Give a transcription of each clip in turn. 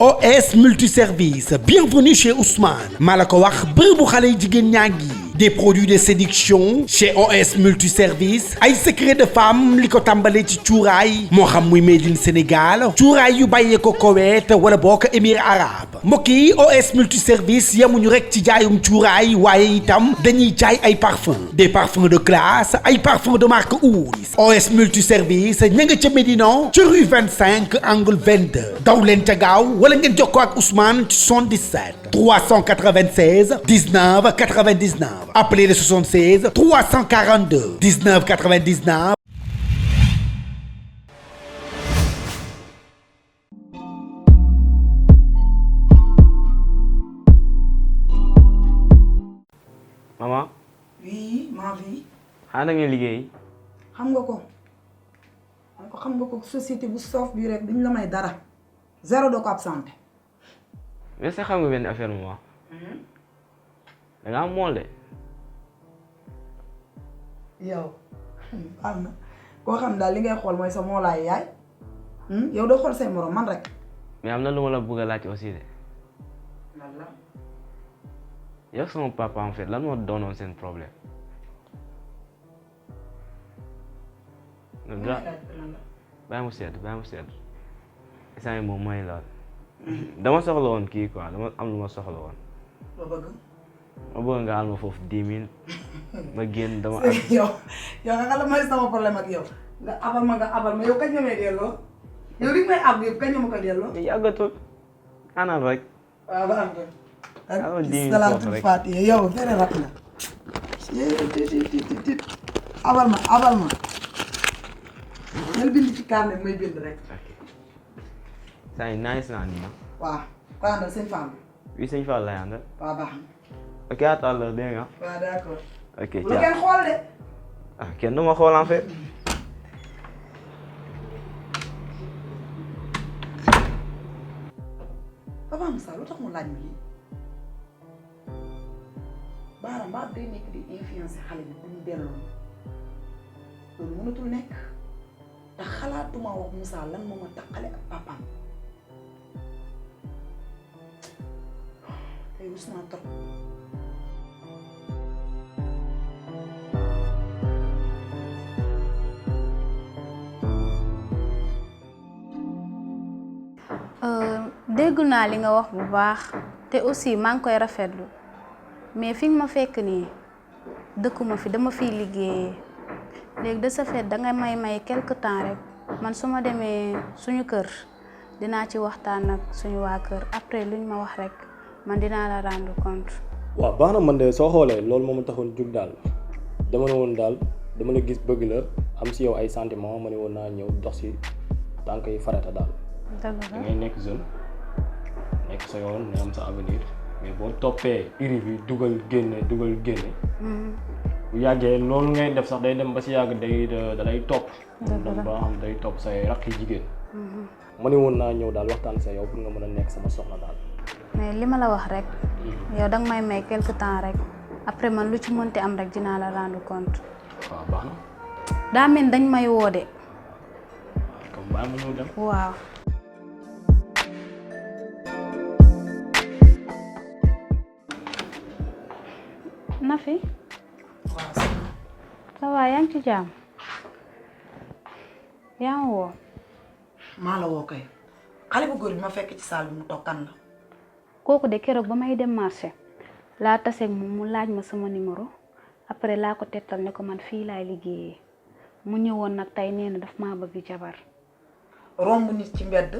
OS multiservice bienvenue chez Ousmane maa la ko wax bërëbu xale yi jigéen ñaa ngi des produits de séduction chez OS multiservice ay secret de femme li ko tàmbalee ci cuuraay moo xam muy made in Sénégal cuuraay yu bàyyee ko Koweït wala bokk Émirats arabes mbokk yi OS multiservice yemuñu rek ci jaayum cuuraay waaye itam dañuy jaay ay parfums des parfums de classe ay parfums de marque Oud OS multiservice ña nga ca Médina ca rue 25 angle 22 daw leen ca gaaw wala ngeen jokkoo ak Ousmane ci 77 396 19 99 appelez le 76 342 19 99. maman. oui ma vie. xanaa ngeen liggéey. xam nga ko société bu soof bi rek duñ la may dara zéro doo ko absenté. mais sax xam nga benn affaire maman. da nga am mool de. yow am na koo xam daal li ngay xool mooy sa moolaay yaay yow doo xool say morom man rek. mais am na lu ma la bëgg a laaj aussi de. walla. yow sama papa en fait lan moo doonoon seen problème. bàyyi mu sedd instant yii moom mooy lool. dama soxla woon kii quoi dama am lu ma soxla woon. ba bëgg. ma bëgg nga àll ma foofu 10 000 ma génn dama. yow nga la may sama problème ak yow nga abal ma yow kañ nga may delloo yow li may ab yëpp kañ nga ma ko delloo. yàggatul anaan rek. waaw ba am ko. allo 10 000 salaatul rek faatiha yow fere rat na. abal ma. bind ci carnet may bind rek. saa yi nice naa nii. waaw ko àndal sëñ Fall. oui sëñ Fall lay àndal. waaw baax na. ok à tout à l'heure dégg nga. waaw d'accord. ok bu la kenn xool de. ah kenn du ma xool en fait. Papa Moussa lu tax mu laaj ma lii Baara mbaa day nekk di influencer xale bi pour mu delloo loolu mënatul nekk te xalaatuma wax Moussa lan moo ma taqale ak papaam tey rus naa trop. dégg naa li nga wax bu baax te aussi maa ngi koy rafetlu mais fi nga ma fekk nii dëkkuma fi dama fiy liggéeyee léegi de ce fait danga may quelque temps rek man su ma demee suñu kër dinaa ci waxtaan ak suñu waa kër après luñ ma wax rek man dinaa la rendre compte. waaw baax na man de soo xoolee loolu moo ma taxoon jug daal dama ne woon daal dama la gis bëgg la am si yow ay sentiments ma ne woon naa ñëw dox si tànk yi farata daal. dëgg da la ngay nekk jeune nekk sa yoon nga am sa avenir mais boo toppee iri bi dugal génne bu yàggee loolu ngay def sax day dem ba si yàgg da lay topp. dem ba xam day topp say rakk yi jigéen. ma ne woon naa ñëw daal waxtaan sa yow pour nga mën a nekk sama soxna daal. mais li ma la wax rek yow danga may quelque temps rek après man lu ci mënti am rek dinaa la rendre compte. waaw baax na. daa mel dañ may woo de. comme baax ma ñëw dem. waaw. Nafi. waaw ça va yaa ngi ci jàmm. yaa ngi woo. maa la woo kay xale bu góor bi ma fekk ci salle bi mu toog kan la. kooku de keroog ba may dem marché laa taseeg moom mu laaj ma sama numéro après laa ko tettal ne ko man fii laay liggéeyee mu ñëwoon nag tey nee na daf maa bëgg jabar. romb nit ci mbedd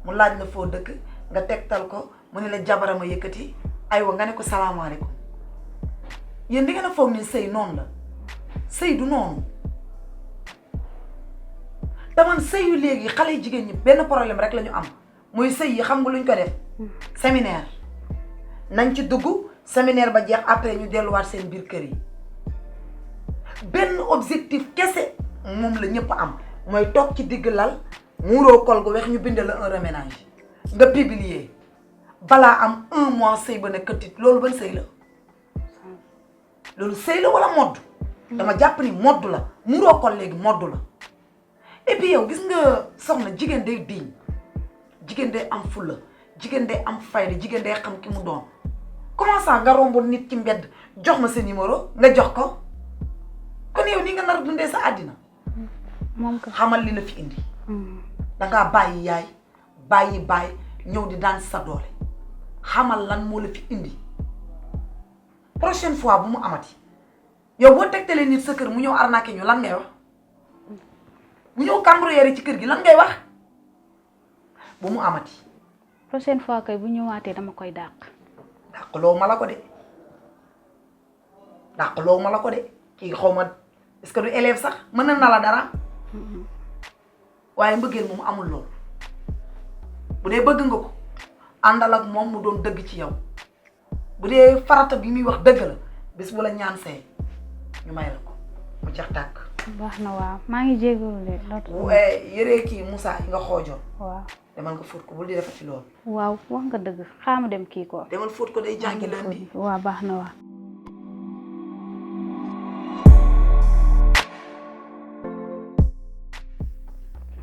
mu laaj la foo dëkk nga tegtal ko mu ne la jabarama yëkkati aywa nga ne ko salaamaaleykum yéen di ngeen a foog ni sëy noonu la sëy du noonu te man sëy yu léegi xale yu jigéen ñi benn problème rek la ñu am mooy sëy yi xam nga luñ ko def séminaire nañ ci dugg séminaire ba jeex après ñu delluwaat seen biir kër yi benn objectif kese moom la ñëpp am mooy toog ci digg lal muuroo kol gu weex ñu bind la un reménage nga publier balaa am 1 mois sëy ba ne këttit loolu ban sëy la loolu sëy la wala modd dama jàpp ni modd la muuroo kol léegi modd la et puis yow gis nga soxna jigéen day diñ jigéen day am fulla jigéen day am fayda jigéen day xam ki mu doon comment ça nga romb nit ci mbedd jox ma sa numéro nga jox ko kon yow nii nga nar a dundee sa àddina moom ko xamal li la fi indi dangaa bàyyi yaay bàyyi baay ñëw di daan sa doole xamal lan moo la fi indi prochaine fois bu mu amati yow boo tegtalee nit sa kër mu ñëw arnaqué ñu lan ngay wax mu ñëw cambriolé ci kër gi lan ngay wax bu mu amati prochaine fois kay bu ñëwaatee dama koy dàq. dàqloo ma la ko de dàqloo ma la ko de kii xaw ma est-ce que du élève sax mën na la dara waaye mbëggeel moom amul loolu bu dee bëgg nga ko àndal ak moom mu doon dëgg ci yow bu dee farata bi muy wax dëgg la bés bu la ñaan see ñu may la ko mu jax tàkk. baax na waaw maa ngi jégalu de bu yëree kii Moussa yi nga xoojoon. waaw demal nga fóot ko bul di defati loolu. waaw wax nga dëgg xaama dem kii ko. demal fóot ko day jàngi lundi. waaw baax na waaw.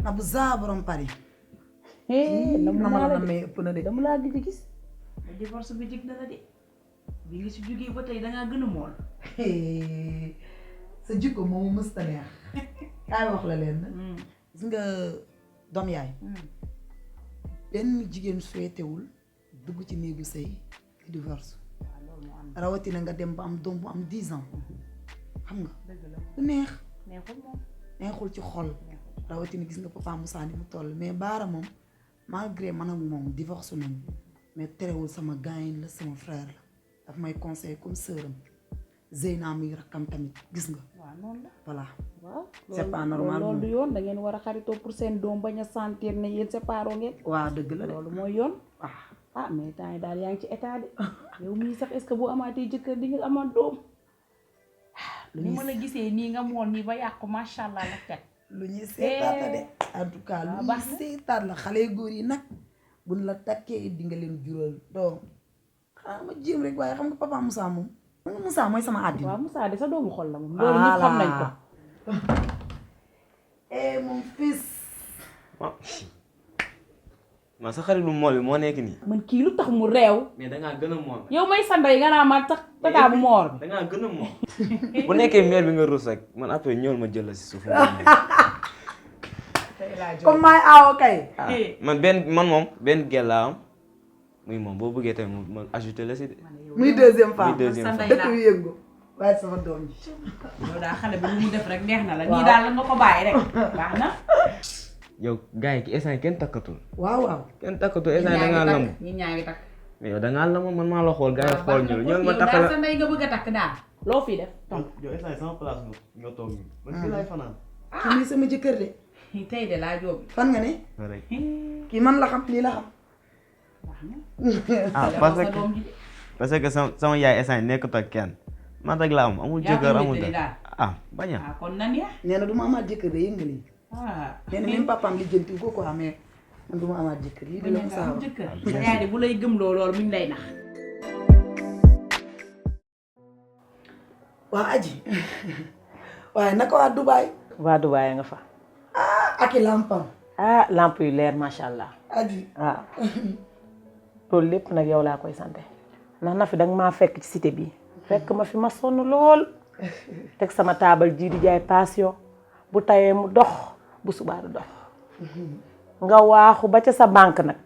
na bu zaa borom Paris. nama la la namee ëpp na de. dama laa gëj a gis ba divorce bi jig na la de bi nga si jógee ba tey dangaa gën a mool sa jikko moomu mësta neex kaay wax la leen gis nga doom yaay benn jigéen souhaitewul dugg ci néegu sëy di divorce rawatina nga dem ba am doom bu am 10 ans xam nga du neex neexul moom neexul ci xol rawatina gis nga papa Moussa ni mu toll mais Baara moom malgré man ak moom divorce nañu mais terewul sama gaayin la sama frère la daf may conseil comme sœuram Zeyna muy rakkam tamit gis nga waaw noonu la voilà waaw c'est pas normal loolu du yoon da ngeen war a xaritoo pour seen doom bañ a sentir ne yéen séparoo ngeen waaw dëgg la de loolu mooy yoon ah mais temps yi daal yaa ngi ci état de yow mii sax est-ce que boo amaatee jëkkër di nga amaat doom ni ma la gisee nii nga mool nii ba yàqu macha allah la teg lu ñuy seetaat la de en tout cas lu ñuy seetaat la xale yu góor yi nag buñ la takkee di nga leen jural doom xanaa ma jéem rek waaye xam nga papa Moussa moom Moussa mooy sama àddina waaw Moussa de sa doomu xol la moom loolu ñëpp xam nañ ko mon fils man sa xarit bu mool bi moo nekk nii. man kii lu tax mu réew mais dangaa gën a mool. yow may sa ndey nga naa ma tax tataa bu moor bi dangaa gën a mool. bu nekkee mère bi nga rus rek man après ñëwal ma jël la si suuf. comme maay aawo kay man moom benn gel laa am muy moom boo bëggee tamit ma ajouté la si de. muy deuxième femme muy deuxième femme. dëkk bi yëngu waaye sama doom ji yow daal xale bi lu mu def rek neex na la nii daal la nga ko bàyyi rek baax na yow gars yi ki instant kenn takkatul. waaw waaw kenn takkatul instant da ngaa lamb. ñi ñaa ngi takk mais yow da ngaa lamb man maa la xool gars yi xool ñu ñëw ma takk yow daal la. sa ndey nga bëgg a takk daal loo fii def yow instant sama place nga toog nii. man fii laay fanaan. kii muy sama jëkkër de tey de laa jóob fan nga ne rek. kii man la xam lii la xam ah parce que sama yaay instant nekkut ak kenn man rek la am amul jëkkër amul dara ah bañ a. kon nan ya nee na du ma amaat jëkkër de yëngal yi nee na même papaam lijjanti ko quoi mais man du ma amaat jëkkër lii de la ko saa wax jëkkër sa yaay de bu lay gëm loolu mi ngi lay nax waa aji waaye naka waa Dubaay waa Dubaay nga fa ak i lampam lamp yu leer macha allah aji waaw loolu lépp nag yow laa koy sante ndax na fi danga maa fekk ci cité bi fekk ma fi ma sonn lool teg sama taabal ji di jaay passion bu tayee mu dox bu subaa du dox nga waaxu ba ca sa banque nag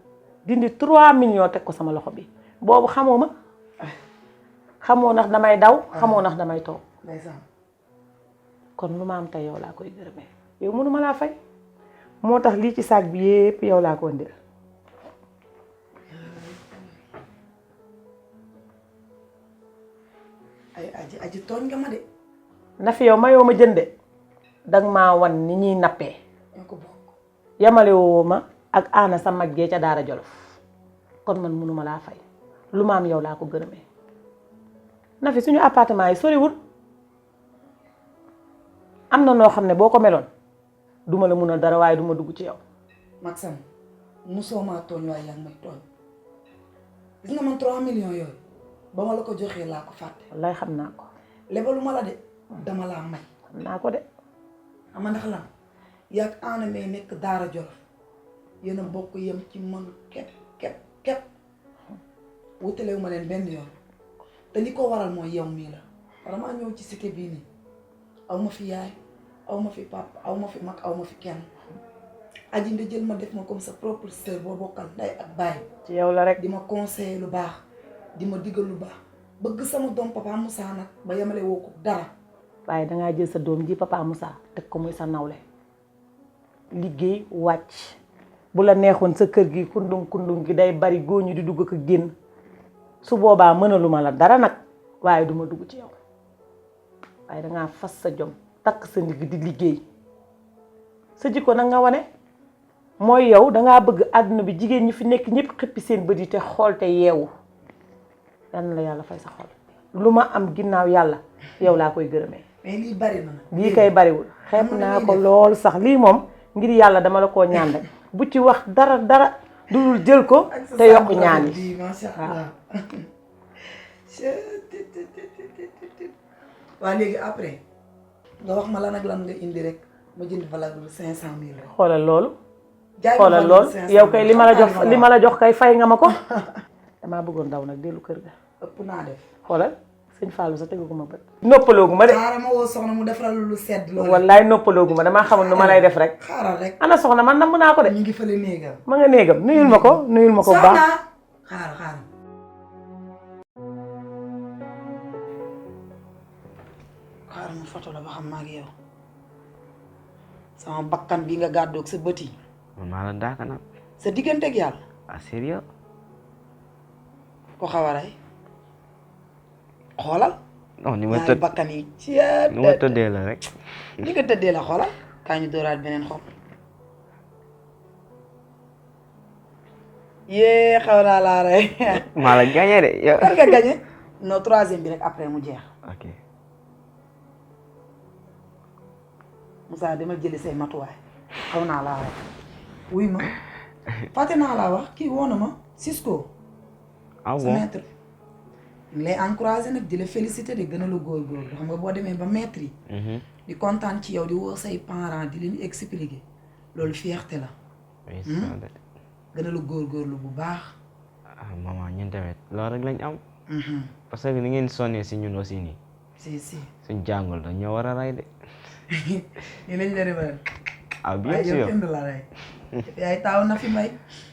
dindi 3 millions teg ko sama loxo bi boobu xamoo ma xamoo ndax damay daw xamoo ndax damay toog ndeysaan kon lu ma am tey yow laa koy gërëmee yow mënuma laa fay moo tax lii ci saag bi yépp yow laa ko ndil ay aji tooñ nga ma de na fi yow mayoo ma jënde danga maa wan ni ñuy nappee ñoo ko bokk yamale woo ma ak aana sa mag gee ca Daara Jolof kon man mënuma laa fay lu ma am yow laa ko gërëmee na fi suñu appartement yi soriwul am na noo xam ne boo ko meloon duma la mun a dara waaye duma dugg ci yow Maxam musoo maa tooñ waaye yaa ngi may tooñ gis nga man 3 millions yooyu ba ma la ko joxee laa ko fàtte wallaay xam naa ko lebalu ma la de dama laa may xam naa ko de xam nga ndax lan yaag aana may nekk Daara Jolof yéen a bokk yem ci man képp képp wutalewu ma leen benn yoon te li ko waral mooy yow mii la vraiment ñëw ci cité bii nii aw ma fi yaay aw ma fi papa aw ma fi mag aw ma fi kenn aji nga jël ma def ma comme sa propre sœur boo bokkal nday ak baay ci yow la rek di ma conseiller lu baax di ma digal lu baax bëgg sama doom papa Moussa nag ba yemale woo ko dara waaye dangaa jël sa doom ji papa Moussa teg ko muy sa nawle liggéey wàcc bu la neexoon sa kër gi kundung gi day bari góoñu di dugg ko génn su boobaa mënaluma la dara nag waaye duma dugg ci yow waaye dangaa fas sa jom takk sa ndigg di liggéey sa jikko nag nga wane mooy yow dangaa bëgg àdduna bi jigéen ñi fi nekk ñëpp xippi seen bët yi te xool te yeewu yal na la yàlla fay sa xol lu ma am ginnaaw yàlla yow laa koy gërëmee mais lii bari na nag lii kay bariwul xeeb naa ko lool sax lii moom ngir yàlla dama la koo ñaan rek bu ci wax dara dudul jël ko te yokk ñaan yi masha Allah waa léegi après nga wax ma lan ak lan nga indi rek ma jënd valeur bu 500 000 rek xoolal loolu jaay ma xoolal valeur loolu 500 000 yow kay li ma la jox kay fay nga ma ko damaa bëggoon daw nag dellu kër ga ëpp naa def xoolal sëñ Fallou sa tegu ma bët noppaloogu ma de xaaral ma woo soxna mu defaral lu sedd loolu wallaay noppaloogu ma damaa xamul nu ma lay def rek xaaral rek ana soxna man namm naa ko de ñu ngi fële néegam ma nga néegam nuyul ma ko bu baax soxna xaaral ma photo la ba xam maa ngi yow sama bakkan bi nga gàddoog sa bët yi man maa la daaka nag. sa digganteeg yàlla ah sérieux. ko xaw a rey xoolal non ni ma ñaari tëdd bakkan yi ci ni ma tëddee la rek. ni nga tëddee la xoolal kaa ñu dooraat beneen xol yee xaw naa laa rey maa la gagné de yow. kan nga gagné non troisième bi rek après mu jeex ok. Moussa dama jëli say matuwaay xaw naa laa rey wuy ma fàtte naa laa wax kii woo na ma Cisco ah sa bon maître ñu lay encouragé nag di la félicité de gën a la góorgóorlu xam nga boo demee ba maître yi di kontaan ci yow di woo say parents di leen expliquer loolu fierté la oui gën a la góorgóorlu bu baax ah maman ñun tamit loolu rek lañ am. parce que ni ngeen sonnee si ñun aussi nii. si suñ jàngul dañ ñoo war a rey de. ni lañ la demal ah bien waaye yow sûr. kenn du la rey yaay taaw na fi mbay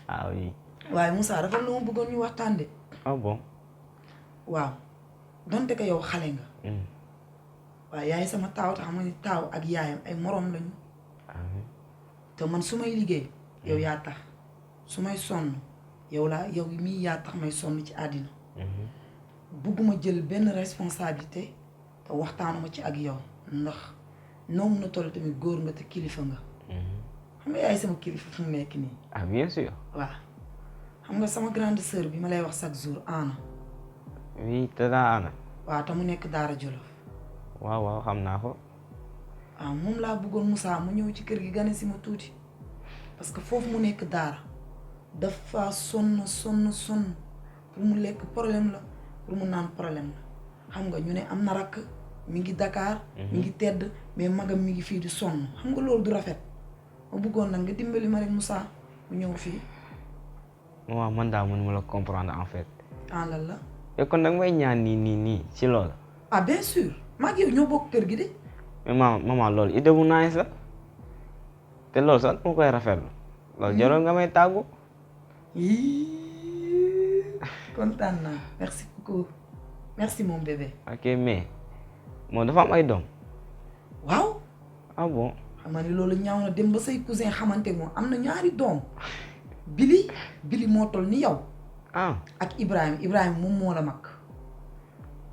ah oui. waaye Moussa dafa lu ma bëggoon ñu waxtaan de ah bon. waaw donte ko yow xale nga waaye yaay sama taaw te xam nga ni taaw ak yaayam ay moroom lañu te man su may liggéey yow yaa tax su may sonn yow mii yaa tax may sonn ci àddina bugguma jël benn responsabilité te waxtaanuma ci ak yow ndax noo mun a toll tamit góor nga te kilifa nga xam nga yaay sama kilifa fu mu nekk nii ah bien sûr. waaw xam nga sama grande sœur bi ma lay wax chaque jour Anna oui daa ana. waaw te mu nekk Daara Jolof waaw xam naa ko. waaw moom laa bëggoon Moussa mu ñëw ci kër gi gane si ma tuuti parce que foofu mu nekk Daara dafa sonn pour mu lekk problème la pour mu naan problème la xam nga ñu ne am na rakk mi ngi Dakar mi ngi tedd mais magam mi ngi fii di sonn xam nga loolu du rafet ma bëggoon nag nga dimbali ma rek Moussa mu ñëw fii waaw man daa mën ma la comprendre en fait. lan la yow kon nag may ñaan nii ci loolu. ah bien sûr maa ngi yow ñoo bokk kër gi de mais maman loolu idée bu nice la te loolu sax moo koy rafetlu loolu jarul nga may tàggu. kontaan naa merci beaucoup merci mon bébé. ok mais moom dafa am ay doom. waaw. ah bon. xam nga ni loolu ñaaw na dem ba say cousin xamante moom am na ñaari doom Billy moo toll ni yow. ak Ibrahima moom moo la mag.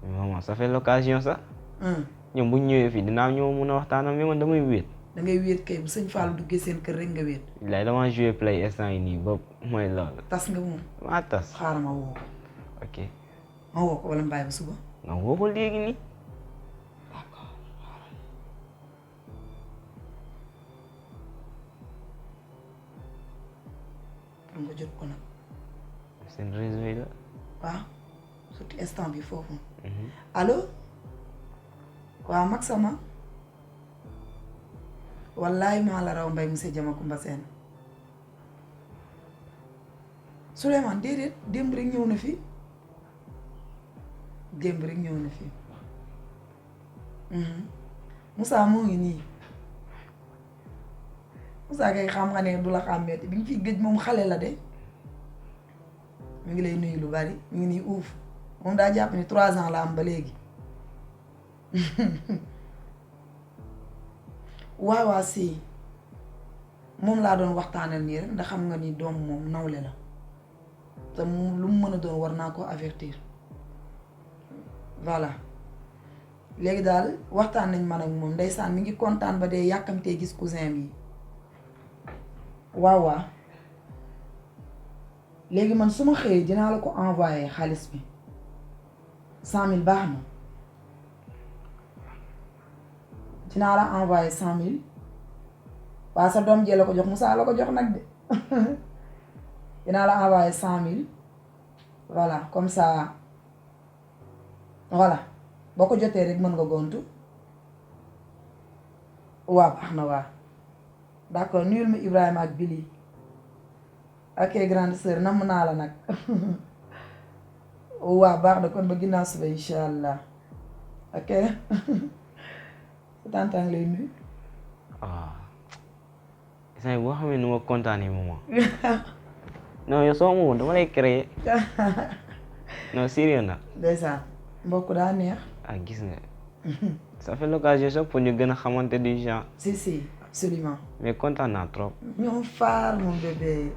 maman ça fait l'occasion sax. ñoom bu ñu ñëwee fii dinaa ñëw mun a waxtaan mais man damay wéet. da ngay wéet kay bu sëñ Fallou duggee seen kër rek nga wéet. bilaay damaa joué play instant yi nii ba mooy loolu. tas nga moom. maa tas. xaaral ma woo ko. ok. ma woo ko wala mbaay ba suba. nga woo ko léegi nii. d'accord pour nga jot ko nag. seen réseau yi la. waaw surtout instant bi foofu. allo. waaw mag sama. wallaay maa la raw mbay monsieur Diamacoumba Sène Souleymane déedéet démb rek ñëw na fi démb rek ñëw na fi Moussa moo ngi nii Moussa kay xam nga ne du la xàmmeeti bi nga fi gëj moom xale la de mi ngi lay nuyu lu bari mi ngi nii uuf moom daa jàpp ni 3 ans la am ba léegi waaw si moom laa doon waxtaanal nii rek ndax xam nga ni doom moom nawle la te moom lu mu mën a doon war naa ko avertir voilà léegi daal waxtaan nañ man ak moom ndeysaan mi ngi kontaan ba dee yàkkamtee gis cousin yi waaw léegi man su ma xëyee dinaa la ko envoyé xaalis bi 100 000 baax na dinaa la envoyé 100 000 waa sa doom jee la ko jox Moussa la ko jox nag de dinaa la envoyé 100 000 voilà comme ça voilà boo ko jotee rek mën nga gontu waaw baax na waa d'accord nuyul ma Ibrahima ak Billy ok grande sœur namm naa la nag waaw baax na kon ba ginnaaw suba insha allah ok tante ngi lay nuyu. Instant boo xamee nu ma kontaanee maman. Non yow soo moomoon dama lay créer. Non sérieux nag. ndeysaan mbokk daa neex. Ah gis nga. Ça fait l'occasion sax pour ñu gën a xamante du genre. si absolument. Mais kontaan naa trop. ñoom faar mon bébé.